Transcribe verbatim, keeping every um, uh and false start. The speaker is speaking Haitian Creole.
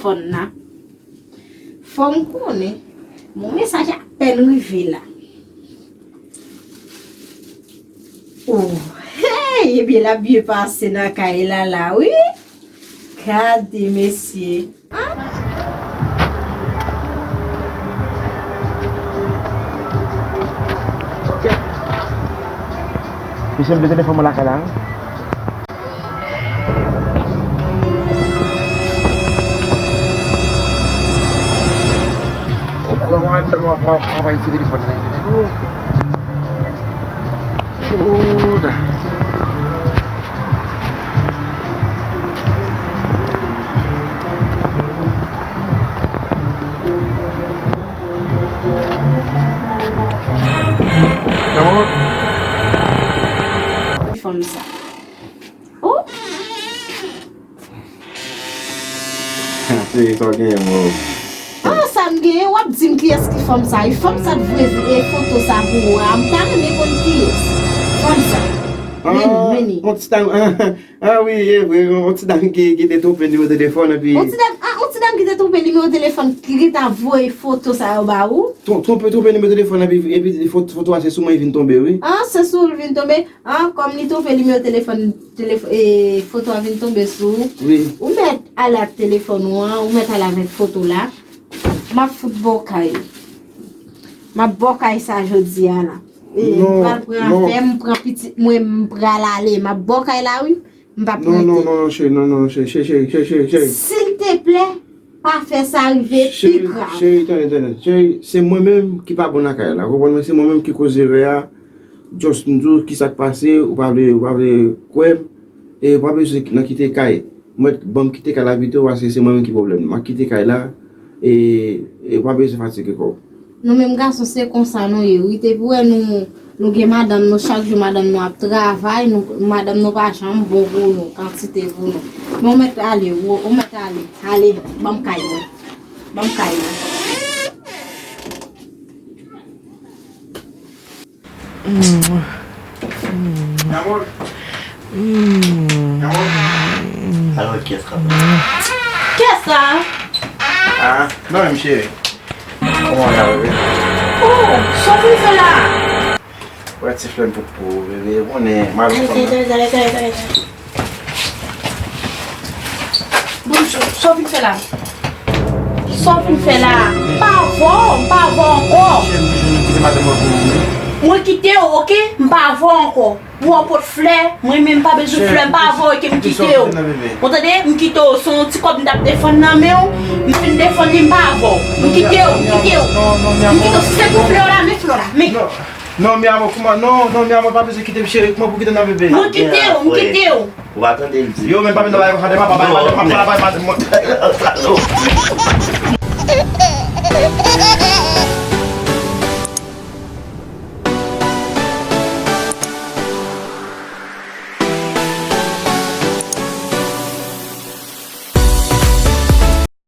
Fòn nan. Fò m konnen. Bon, mesaj apèn rive la. Oh, hey, ebyen l ap byen pase nan kay la la, wi. Gade mesye. Mesye, m bezwen telefòn mwen lakay la, wi. Fanm sa. Oh! Cheri, sa w genyen, mwen? Ah, sa m genyen, w ap di m kiyès ki fanm sa. E fanm sa t voye e foto sa pou ou a. M ta renmen konn kiyès. Fanm sa. Ah, Meni. On ti dam, ah, ah wi, e vre, on ti dam ki, ki te twonpe nimewo telefòn, epi on ti dam, ah, on ti dam ki te twonpe nimewo telefòn, ki, ki ta voye foto sa yo ba ou? Twon-, twonpe, twonpe nimewo telefòn, epi, epi foto, foto a se sou mwen vin tonbe, wi. Ah, se sou ou l vin tonbe? Ah, kòm li twonpe nimewo telefòn, telef-, e, foto a vin tonbe sou ou. Wi. Ou mèt ale ak telefòn ou an, ou mèt ale avèk foto la. M ap fout bòkay. M ap bòkay sa jodi a la. E, m pral pran afè m, m pran pitit mwen, m pral ale. M ap bòkay la, wi. M p ap rete. Non, non, non, cheri, non, non, cheri, cheri, cheri, cheri, cheri, cheri. Silteplè, pa fè sa rive pi grav. Cheri, tande, tande. Cheri, se mwen menm ki pa bon nan kay la. Ou konprann mwen? Se mwen menm ki koz erè a. Just m di w ki sa k pase, ou pa vle, ou pa vle kwè m. E ou pa bezwen nan kite kay. Mwen, ban m kite kay la pito, paske se mwen menm ki pwoblèm nan. M ap kite kay la, e, e ou pa bezwen fatige kò w. Nou menm gason, se konsa nou ye, wi. Depi w wè nou, nou gen madanm nou, chak jou madanm nou ap travay, nou, madanm nou pa janm bon pou nou, kantite pou nou. Men ou mèt ale, ou, ou mèt ale. Ale, ban m kay mwen. Ban m kay mwen. Alò, kiyès k ap... Kiyès sa? Ah, non, men cheri. Kòman w ye, bebe? Oh, sa w vin fè la? Wè ti flè m pou, pou bebe, ou konnen, m al... Bonjou, sa w vin fè la? Sa w vin fè la? M pa avè w, m pa avè w ankò. Cheri, m bezwen kite madanm mwen pou ou, wi. Mwen kite w, oke? M pa avè w ankò. Pou w pot flè, mwen menm m pa bezwen flè, m pa avè w, oke? M kite w. Ou tande? M kite w, se yon ti kòb m t ap defann nan men w. M fin defann li, m pa avè w. M kite w, m kite w. M kite w, si se pou flè w la, men flè w la, men. Non, mi amor, kòman? Non, non, mi amor, pa bezwen kite m, cheri. Kòman pou kite m nan, bebe? Mwen kite w, mwen kite w. Ou pa tande l di. Yo, men pa vin nan bagay konsa, demen pa bay madanm, pa bay madanm mwen. Salòp.